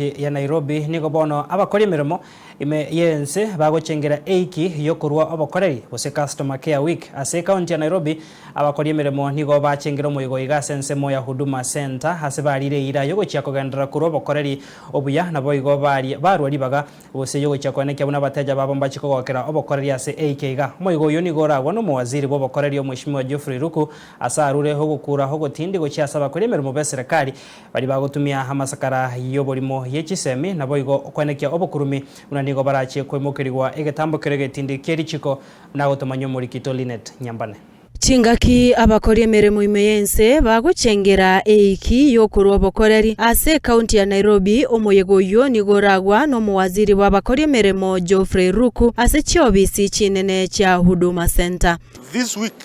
Ya Nairobi nigo bono abakori emeremo ime y'ense bagochengera eiki y'okorua obokoreri gose Customer Care Week ase ekaunti ya Nairobi. Abakori emeremo nigo bachengire omoigo iga ase ensemo ya Huduma Centre ase barire eira y'ogochia kogenderera korua obokoreri obuya naboigo baria barua ribaga gose y'ogochia koenekia buna abateja babo mbachie kogokera obokoreri ase eiki iga. Omoigo oyio nigo oragwa nomowaziri bw'obokoreri Omweshimiwa Geoffrey Ruku ase arure ogokura ogotindi gochia ase abakori emeremo b'eserekari Baria bagotumia amasakara y'oborimo ye chisemi, naboigo okwenekia obokurumi, buna nigo barachie koimokerigwa egetambo keria egetindi kie richiko, buna agotomanyia omorikito Linet Nyambane. Chingaki abakori emeremo ime y'ense bagochengera eiki y'okorua obokoreri ase ekaunti ya Nairobi, omoyega oyio nigo oragwa nomowaziri bw'abakori emeremo Geoffrey Ruku ase chiobisi chinene chia Huduma Centre. This week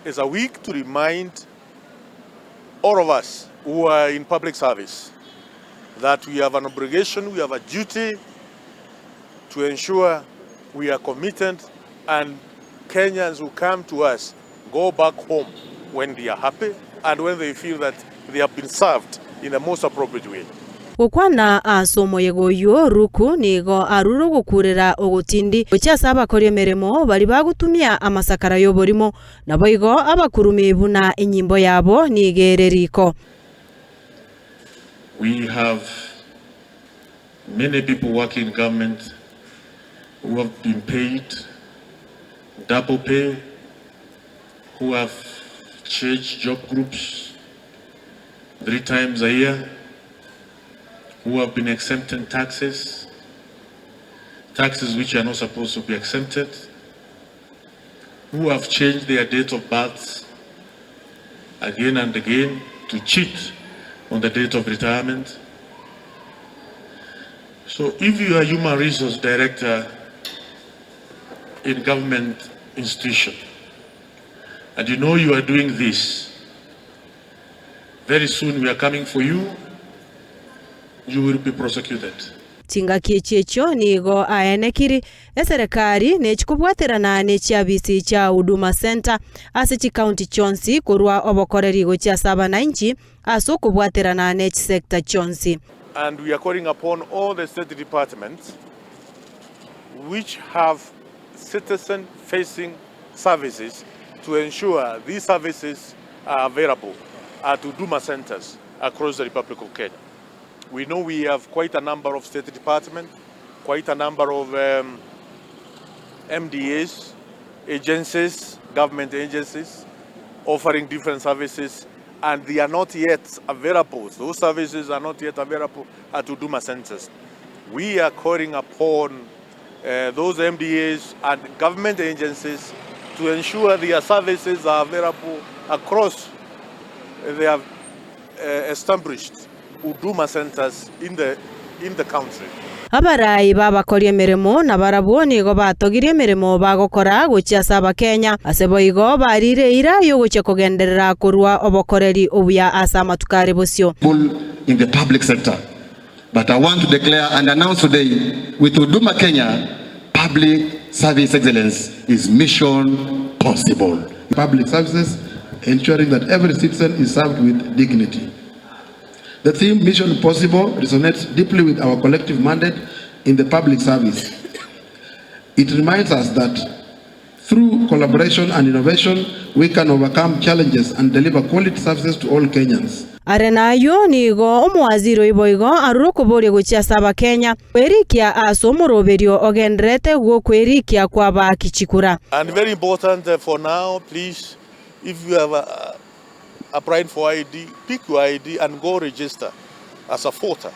is a week to remind all of us who are in public service that we have an obligation, we have a duty to ensure we are committed and Kenyans who come to us go back home when they are happy and when they feel that they have been served in the most appropriate way. Gokwana ase omoyega oyio, Ruku nigo arure ogokuurera ogotindi gochia ase abakori emeremo baria bagotumia amasakara y'oborimo, Naboigo abakurumi buna enyimbo yabo nigo ere riko. We have many people working in government who have been paid double pay, who have changed job groups 3 times a year, who have been exempted taxes, taxes which are not supposed to be exempted. who have changed their date of births again and again to cheat on the date of retirement. So if you are human resource director in government institution and you know you are doing this, very soon we are coming for you, you will be prosecuted. Chingaki echi echio nigo aenekiri eserekari nechikobwaterana ne chiabisi chia Huduma Centre ase chikaunti chionsi korwa obokoreri gochia ase abanainchi ase okobwaterana ne chisecta chionsi. And we are calling upon all the state departments which have citizen facing services to ensure these services are available at Huduma centers across the Republic of Kenya. We know we have quite a number of state departments, quite a number of um, MDAs, agencies, government agencies offering different services and they are not yet available. Those services are not yet available at Huduma centers. We are calling upon uh, those MDAs and government agencies to ensure their services are available across their established Huduma centers in the in the country. Abarai b'abakori emeremo nabarabwo nigo batogirie emeremo bagokora gochia ase Abakenya, ase boigo bariire eira y'ogochia kogenderera korua obokoreri obuya ase amatuko are bosio. in the public sector but I want to declare and announce today with Huduma Kenya public service excellence is mission possible. Public services ensuring that every citizen is served with dignity. The theme Mission Possible resonates deeply with our collective mandate in the public service. It reminds us that through collaboration and innovation, we can overcome challenges and deliver quality services to all Kenyans. Are nayio nigo omowaziri oyio boigo arure okoboria gochia ase Abakenya kwerikia ase omoroberio ogendererete gw'okwerikia kw'abaaki chikura. And very important for now, please, if you have applied for ID, pick your ID and go register as a voter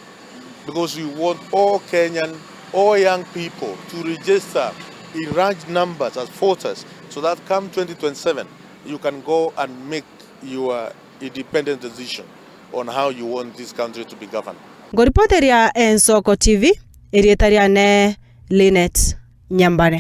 because we want all Kenyan, all young people to register in large numbers as voters so that come 2027 you can go and make your independent decision on how you want this country to be governed. Ngoripoteria Ensoko TV, erieta riane Linet Nyambane.